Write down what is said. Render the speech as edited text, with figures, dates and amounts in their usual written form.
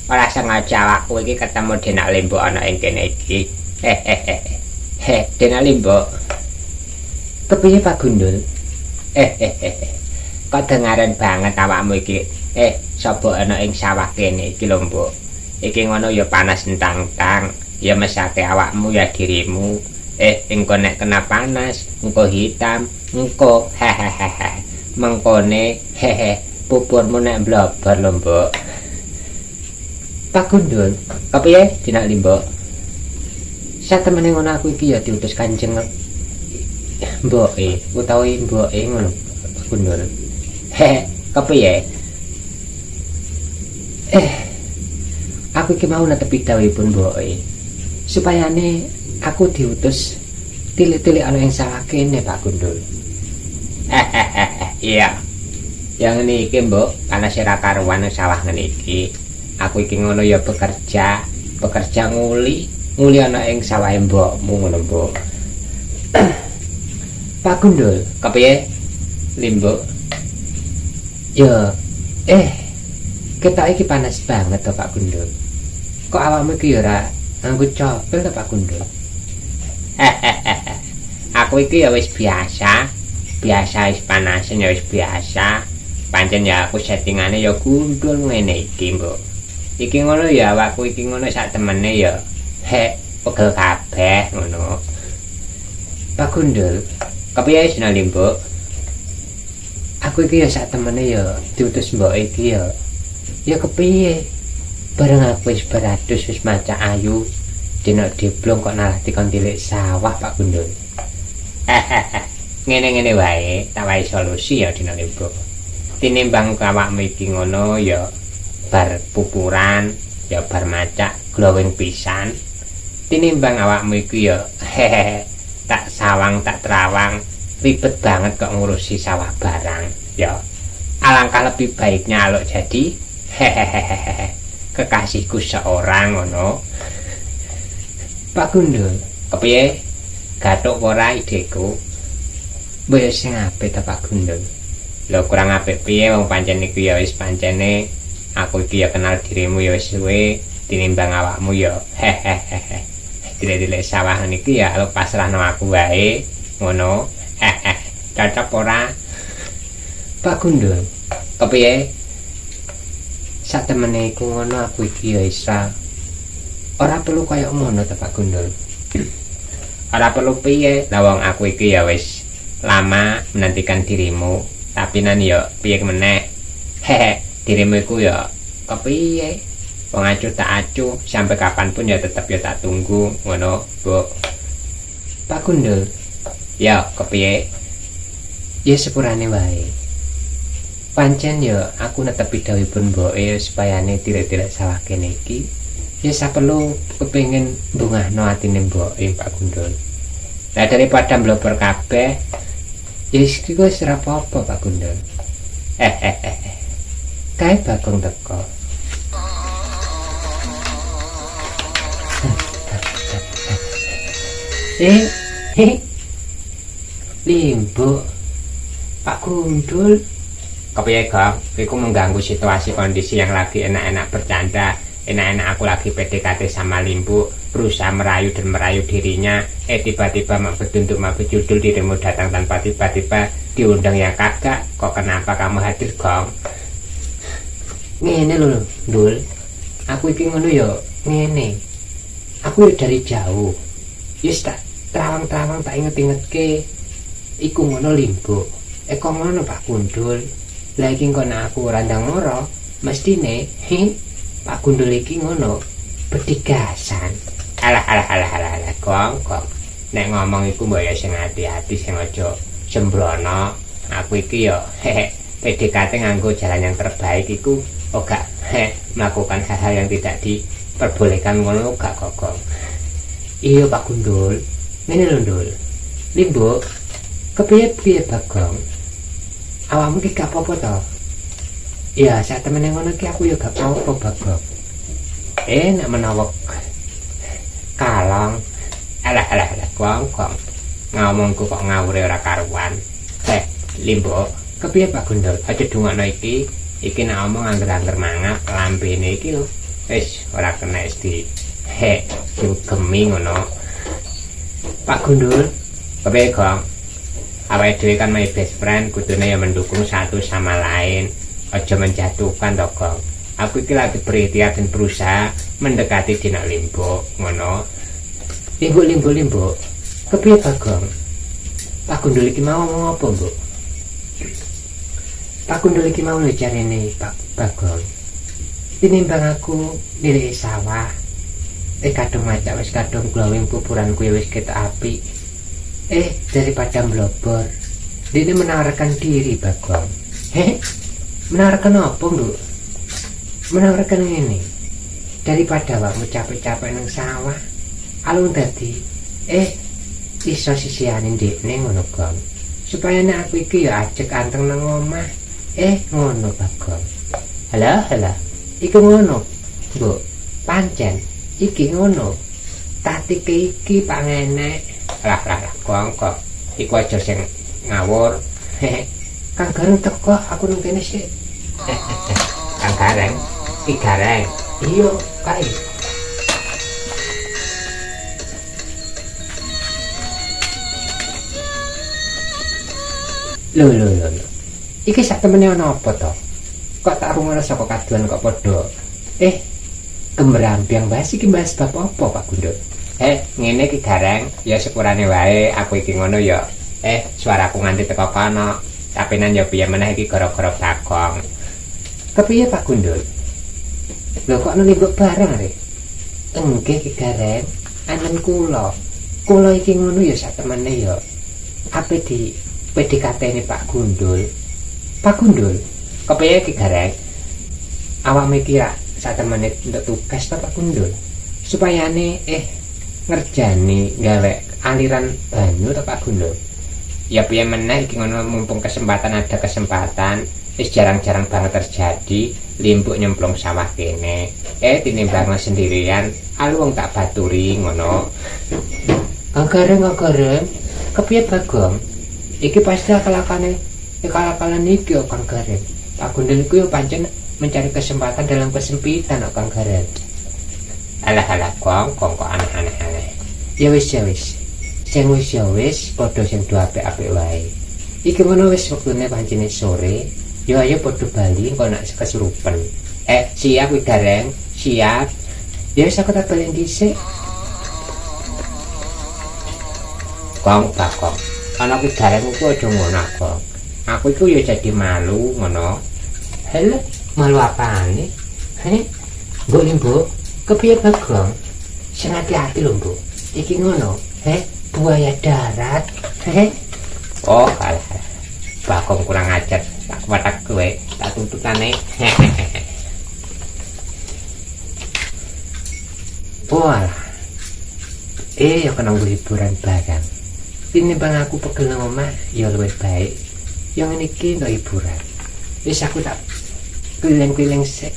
Ora sengaja awakku iki ketemu Denak Limbuk ana ing kene iki. Hehehe. Denak Limbuk. Kepiye Pak Gundul? Kok dengaren banget awakmu iki. Sapa ana ing sawah kene iki lho, Mbok. Iki ngono ya panas entang-entang, ya mesake awakmu ya dirimu. Engko nek kena panas, engko hitam, engko hehehe. Mengkone hehe pupurmu nek blobor lho, Mbok. Pak Gundul, kepiye Dinak Limbuk? Satemene ngono aku iki ya diutus Kanjeng Mboke utawi mboke ngono Pak Gundul. Hehe, kepiye? Aku iki mau netepi dawuhipun mboke. Supayane aku diutus tilik-tilik ana ing sawah kene Pak Gundul. Iya. Yang ngene iki, Mbok, panas ora karuan nang sawah ngene iki. Aku iki ngono ya bekerja, bekerja nguli, nguli ana ing sawahe mbokmu ngono, Mbok. Pak Gundul, kepiye? Limbuk. Ya, ketok iki panas banget to Pak Gundul. Kok awakmu iki ya ora nganggo copil to Pak Gundul? Aku iki ya wis biasa, biasa wis panasen ya wis biasa. Pancen ya aku settingane ya gundul ngene iki, Mbok. Iki ngono ya awakku iki ngono sak temene ya hek pegel kabeh ngono. Pak Gundul, kepiye Sina Limbuk? Aku iki ya sak temene ya diutus mbok iki ya. Ya kepiye? Bareng aku wis beratus wis macak ayu, dina deblong kok nalah dikon tilik sawah Pak Gundul. Ngene-ngene wae, tak wae solusi ya Dina Limbuk. Tinimbang awakmu iki ngono ya bar pupuran, ya bar macak glowing pisan. Tinimbang awakmu iki ya hehehe tak sawang tak terawang ribet banget kok ngurusi sawah barang ya. Alangkah lebih baiknya kalau jadi hehehe kekasihku seorang ngono. Pak Gundul, kepiye? Gathuk ora ideku? Mbok ya sing apik ta Pak Gundul. Lho kurang apik piye wong pancen iku ya wis pancene aku iki ya kenal dirimu ya wis suwe tinimbang awakmu ya hehehe. Tilik-tilik sawah niki ya lo pasrahno aku wae ngono. Hehe. Cocok ora? Pak Gundul, kepiye? Satemene iku ngono aku iki ya isa. Ora perlu kaya ngono ta Pak Gundul. Ora perlu piye? Lah wong aku iki ya wis lama menantikan dirimu, tapi nan ya piye meneh? Hehe, dirimu iku ya kepiye? Wong acuh tak acuh, sampai kapanpun ya tetep ya tak tunggu ngono, Bu. Pak Gundul, ya kepiye? Ya sepurane wae. Pancen ya aku netepi dawuhipun mboke supayane tilik-tilik sawah kene iki. Ya saperlu kepengin bungahno atine mboke Pak Gundul. Lah daripada mblobor kabeh, ya wis iki wis ora apa-apa Pak Gundul. Hehehe. Kae Bagong teko. Limbuk. Pak Gundul. Kepiye, Gong? Iku mengganggu situasi kondisi yang lagi enak-enak bercanda, enak-enak aku lagi PDKT sama Limbuk, berusaha merayu dan merayu dirinya, tiba-tiba mak bedunduk mak bejudul dirimu datang tanpa tiba-tiba diundang ya kagak. Kok kenapa kamu hadir, Gong? Ngene lho, Ndul. Aku iki ngono ya ngene. Aku ya dari jauh. Wis tak terawang-terawang tak inget-ingetke iku ngono Limbuk. Kok ngono Pak Gundul. Lah iki engko nek aku ora ndang mara, mestine Pak Gundul iki ngono bedigasan. Alah alah alah alah alah, Gong, Gong. Nek ngomong iku mbok ya sing ati-ati, sing aja sembrono. Aku iki ya hehe PDKT nganggo jalan yang terbaik iku ora melakukan hal-hal yang tidak diperbolehkan ngono gak kok, Gong. Iya Pak Gundul. Ngene lho, Ndul. Limbuk, kepiye piye Bagong? Awakmu iki gak apa-apa to? Ya, sak temene ngono iki aku ya gak apa-apa, Bagong. Nek menawa kalong. Alah alah alah, Gong, Gong. Ngomongku kok ngawure ora karuan. Limbuk, kepiye Pak Gundul? Aja dungakno iki. Iki nek omong angger-angger mangap lambene iki lho. Wis ora kena wis di he diugemi ngono. Pak Gundul, kepiye, Gong? Awake dhewe kan my best friend, kudune ya mendukung satu sama lain. Aja menjatuhkan to, Gong. Aku iki lagi berikhtiar dan berusaha mendekati Dina Limbuk ngono. Limbuk limbuk limbuk. Kepiye, Bagong? Pak Gundul iki mau ngomong apa, Mbok? Pak Gundul iki mau lho jarene Pak Bagong. Tinimbang aku niliki sawah. Kadung macak wis kadung glowing pupuranku ya wis ketok apik. Daripada mblobor. Dene menawarkan diri, Bagong. Heh? Menawarkan apa, Mbok? Menawarkan ngene. Daripada awakmu capek-capek nang sawah, alung dadi iso sisihane ndekne ngono, Gong. Supaya nek aku iki ya ajek anteng nang omah. Ngono, Bagong. Halah, halah. Iku ngono, Mbok. Pancen iki ngono. Tatike iki pangenek. Lah lah lah, Gong kok. Iku aja sing ngawur. Kang Gareng teko, aku nang kene sik. Kang Gareng, iki Gareng. Iya, kae. Lho lho lho. Iki sak temene ana apa to? Kok tak rungono saka kaduan kok padha kemrambyang bahas iki bahas bab apa, Pak Gundul? Ngene iki Gareng, ya sepurane wae aku iki ngono ya. Suaraku nganti teko kono. Tapi nan ya piye meneh iki gara-gara Bagong. Kepiye, Pak Gundul? Lho kok nelimbuk bareng re? Enggih ki Gareng, anen kula. Kula iki ngono ya sak temene ya. Ape di PDKT-ne Pak Gundul? Pak Gundul, kepiye ki Gareng? Awakmu iki rak sak temene untuk tugas ta Pak Gundul? Supayane ngerjani gawe aliran banyu ta Pak Gundul? Ya piye meneh iki ngono mumpung kesempatan ada kesempatan, wis jarang-jarang banget terjadi limbuk nyemplung sawah kene. Tinimbang sendirian, alu wong tak baturi ngono. Kang Gareng, Kang Gareng, kepiye Bagong? Iki pasti akal-akale, akal-akalan iki yo Kang Gareng. Pak Gundul iku yo pancen mencari kesempatan dalam kesempitan kok Kang Gareng. Alah alah Gong, Gong kok aneh-aneh aneh. Ya wis ya wis. Sing wis ya wis, padha sing do apik-apik wae. Iki ngono wis wektune pancene sore. Yo ayo padha bali engko nek kesurupen. Siap kuwi Gareng, siap. Ya wis aku tak bali dhisik. Gong Bagong. Ana ki Gareng iku aja ngono, Gong. Aku iku ya jadi malu ngono. Hele, malu apane? Heh. Mbok Limbuk, kepiye Bagong? Sing hati-hati lho, Mbok. Iki ngono, heh, buaya darat. Heh. Oh, alah. Bagong kurang ajar. Tak watak kowe, tak tuntutane. Walah. Ya kena nggo hiburan barang. Tinimbang aku pegel nang omah, ya luwih baik. Yang ngene iki untuk hiburan. Wis aku tak keliling-keliling sik.